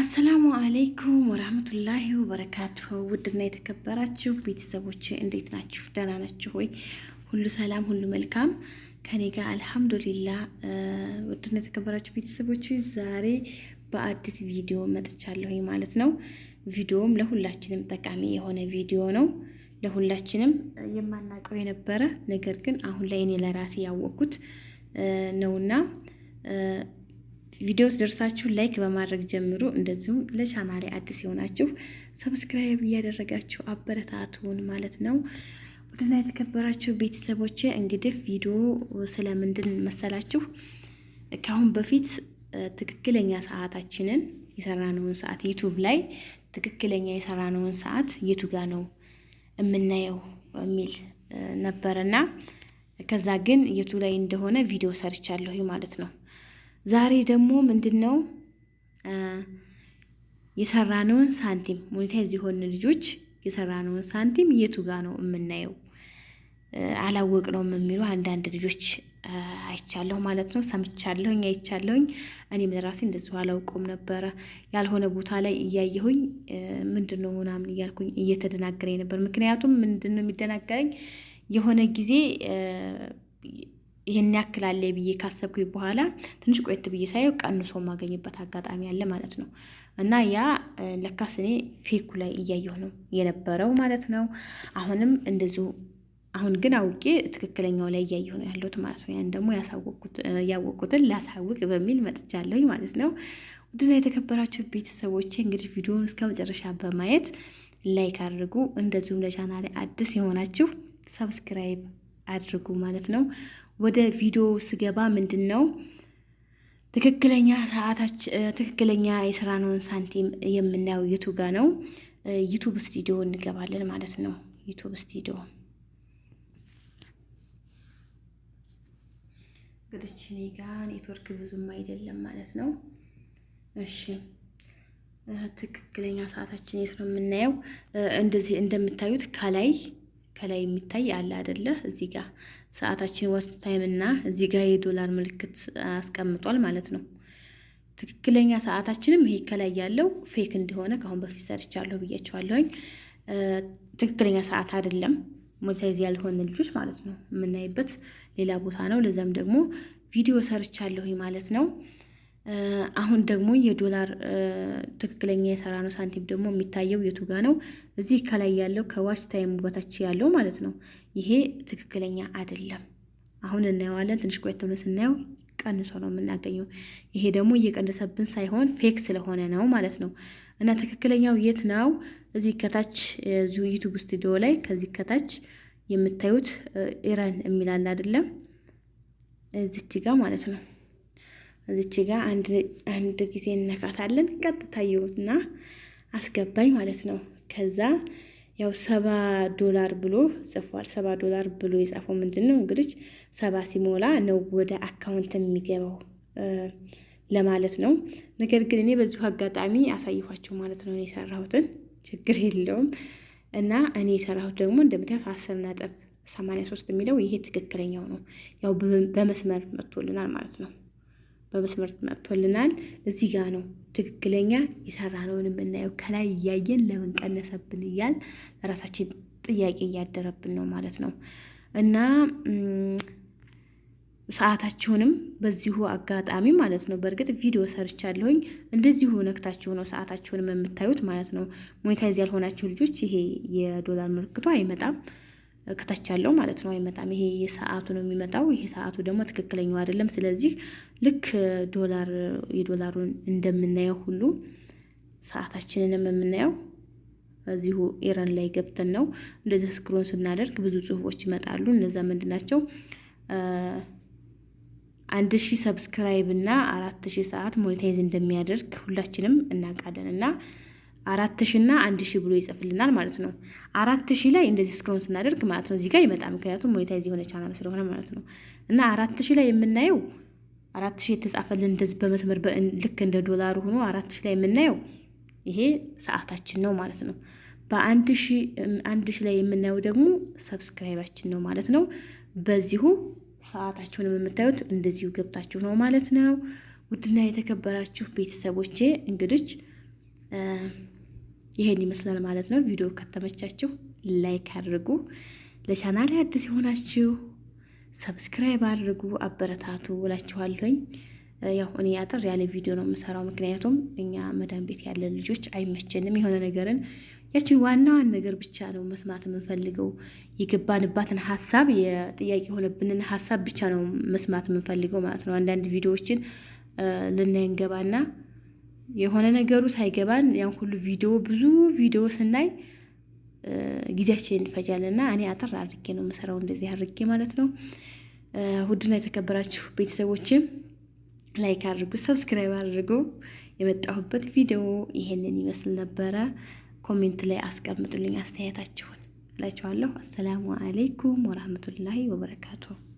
السلام عليكم ورحمة الله وبركاته። ውድና የተከበራችሁ ቤተሰቦች እንዴት ናችሁ? ደህና ናችሁ ወይ? ሁሉ ሰላም፣ ሁሉ መልካም ከኔ ጋር الحمد لله። ውድና የተከበራችሁ ቤተሰቦች ዛሬ በአዲስ ቪዲዮ መጥቻለሁኝ ማለት ነው። ቪዲዮም ለሁላችንም ጠቃሚ የሆነ ቪዲዮ ነው። ለሁላችንም የማናውቀው የነበረ ነገር ግን አሁን ላይ እኔ ለራሴ ያወቅኩት ነውና ቪዲዮ ደርሳችሁ like በማድረግ ጀምሩ። እንደዚሁም ለቻናሌ አዲስ የሆናችሁ subscribe እያደረጋችሁ አበረታቱን ማለት ነው። ውድና የተከበራችሁ ቤተሰቦቼ እንግዲህ ቪዲዮ ስለምንድን መሰላችሁ? ከአሁን በፊት ትክክለኛ ሰዓታችንን የሰራነውን ሰዓት YouTube ላይ ትክክለኛ የሰራነውን ሰዓት የቱ ጋ ነው የምናየው የሚል ነበረና ከዛ ግን የቱ ላይ እንደሆነ ቪዲዮ ሰርቻለሁ ማለት ነው። ዛሬ ደግሞ ምንድን ነው የሰራነውን ሳንቲም monetize የሆን ልጆች የሰራነውን ሳንቲም የቱ ጋ ነው የምናየው አላወቅነውም የሚሉ አንዳንድ ልጆች አይቻለሁ ማለት ነው። ሰምቻለሁኝ፣ አይቻለሁኝ። እኔም ለራሴ እንደዚሁ አላውቀውም ነበረ። ያልሆነ ቦታ ላይ እያየሁኝ ምንድን ነው ምናምን እያልኩኝ እየተደናገረኝ ነበር። ምክንያቱም ምንድን ነው የሚደናገረኝ የሆነ ጊዜ ይህን ያክል አለ ብዬ ካሰብኩኝ በኋላ ትንሽ ቆየት ብዬ ሳየው ቀንሶ የማገኝበት አጋጣሚ አለ ማለት ነው። እና ያ ለካስ እኔ fake ኡ ላይ እያየሁ ነው የነበረው ማለት ነው። አሁንም እንደዚሁ አሁን ግን አውቄ ትክክለኛው ላይ እያየሁ ነው ያለሁት ማለት ነው። ያን ደግሞ ያወቅኩትን ላሳውቅ በሚል መጥቻለሁኝ ማለት ነው። ውድና የተከበራችሁ ቤተሰቦቼ እንግዲህ ቪዲዮውን እስከ መጨረሻ በማየት like አድርጉ። እንደዚሁም ለቻናሌ አዲስ የሆናችሁ subscribe አድርጉ ማለት ነው። ወደ ቪዲዮ ስገባ ምንድን ነው ትክክለኛ ሰዓታች ትክክለኛ የሰራነውን ሳንቲም የምናየው የቱ ጋ ነው? YouTube Studio እንገባለን ማለት ነው። YouTube Studio እንግዲህ እኔ ጋ ኔትወርክ ብዙም አይደለም ማለት ነው። እሺ ትክክለኛ ሰዓታችን የት ነው የምናየው? እንደዚህ እንደምታዩት ከላይ የሚታይ አለ አይደለ? እዚህ ጋር ሰዓታችን watch time እና እዚህ ጋር የዶላር ምልክት አስቀምጧል ማለት ነው። ትክክለኛ ሰዓታችንም ይሄ ከላይ ያለው fake እንደሆነ ከአሁን በፊት ሰርቻለሁ ብያቸዋለሁኝ። ትክክለኛ ሰዓት አይደለም፣ monetize ያልሆነ ልጆች ማለት ነው የምናይበት ሌላ ቦታ ነው። ለዛም ደግሞ ቪዲዮ ሰርቻለሁኝ ማለት ነው። አሁን ደግሞ የዶላር ትክክለኛ የሰራነው ሳንቲም ደግሞ የሚታየው የቱ ጋ ነው? እዚህ ከላይ ያለው ከ watch time ኡ በታች ያለው ማለት ነው። ይሄ ትክክለኛ አይደለም። አሁን እናየዋለን። ትንሽ ቆየት ብለን ስናየው ቀንሶ ነው የምናገኘው። ይሄ ደግሞ እየቀነሰብን ሳይሆን fake ስለሆነ ነው ማለት ነው። እና ትክክለኛው የት ነው? እዚህ ከታች እዚሁ YouTube Studio ላይ ከዚህ ከታች የምታዩት earn የሚላል አይደለም? እዚች ጋ ማለት ነው። እዚች ጋ አንድ ጊዜ እነካታለን። ቀጥታ ይኸውና አስገባኝ ማለት ነው። ከዛ ያው 70 ዶላር ብሎ ጽፏል። 70 ዶላር ብሎ የጻፈው ምንድን ነው እንግዲህ 70 ሲሞላ ነው ወደ account የሚገባው ለማለት ነው። ነገር ግን እኔ በዚሁ አጋጣሚ አሳይኋቸው ማለት ነው የሰራሁትን፣ ችግር የለውም። እና እኔ የሰራሁት ደግሞ እንደምታዩት 10.83 የሚለው ይሄ ትክክለኛው ነው። ያው በመስመር መጥቶልናል ማለት ነው። በመስመር መጥቶልናል። እዚህ ጋር ነው ትክክለኛ የሰራነውን የምናየው። ከላይ እያየን ለምን ቀነሰብን እያል ለራሳችን ጥያቄ እያደረብን ነው ማለት ነው። እና ሰዓታችሁንም በዚሁ አጋጣሚ ማለት ነው። በእርግጥ ቪዲዮ ሰርቻለሁኝ። እንደዚሁ ነክታችሁ ነው ሰዓታችሁንም የምታዩት ማለት ነው። monetize ያልሆናችሁ ልጆች ይሄ የዶላር ምልክቱ አይመጣም፣ ከታች ያለው ማለት ነው አይመጣም። ይሄ የሰዓቱ ነው የሚመጣው። ይሄ ሰዓቱ ደግሞ ትክክለኛው አይደለም። ስለዚህ ልክ ዶላር የዶላሩን እንደምናየው ሁሉ ሰዓታችንንም የምናየው እዚሁ earn ላይ ገብተን ነው። እንደዚህ scroll ስናደርግ ብዙ ጽሁፎች ይመጣሉ። እነዛ ምንድን ናቸው? 1000 subscribe እና 4000 ሰዓት monetize እንደሚያደርግ ሁላችንም እናውቃለን። እና 4000 እና 1000 ብሎ ይጽፍልናል ማለት ነው። 4000 ላይ እንደዚህ scroll ስናደርግ ማለት ነው እዚህ ጋር ይመጣል። ምክንያቱም monetize የሆነ ቻናል ስለሆነ ማለት ነው። እና 4000 ላይ የምናየው 4000 የተጻፈልን እንደዚህ በመስመር ልክ እንደ ዶላሩ ሆኖ 4000 ላይ የምናየው ይሄ ሰዓታችን ነው ማለት ነው። በአንድ ሺህ 1000 ላይ የምናየው ደግሞ subscribe ኣችን ነው ማለት ነው። በዚሁ ሰዓታችሁንም የምታዩት እንደዚሁ ገብታችሁ ነው ማለት ነው። ውድና የተከበራችሁ ቤተሰቦቼ እንግዲህ ይሄን ይመስላል ማለት ነው። ቪዲዮ ከተመቻችሁ like አድርጉ። ለቻናሌ አዲስ የሆናችሁ subscribe አድርጉ፣ አበረታቱ እላችኋለሁኝ። ያው እኔ አጠር ያለ ቪዲዮ ነው የምሰራው፣ ምክንያቱም እኛ መዳም ቤት ያለን ልጆች አይመቸንም። የሆነ ነገርን ያችን ዋናዋን ነገር ብቻ ነው መስማት የምንፈልገው። የገባንባትን ሀሳብ፣ የጥያቄ የሆነብንን ሀሳብ ብቻ ነው መስማት የምንፈልገው ማለት ነው። አንዳንድ ቪዲዮዎችን ልናይ እንገባና የሆነ ነገሩ ሳይገባን ያን ሁሉ ቪዲዮ፣ ብዙ ቪዲዮ ስናይ ጊዜያችንን እንፈጃለን። እና እኔ አጠር አድርጌ ነው የምሰራው፣ እንደዚህ አድርጌ ማለት ነው። ውድና የተከበራችሁ ቤተሰቦችም like አድርጉ፣ subscribe አድርጉ። የመጣሁበት ቪዲዮ ይሄንን ይመስል ነበረ። Comment ላይ አስቀምጡልኝ አስተያየታችሁን እላችኋለሁ። السلام عليكم ورحمة الله وبركاته።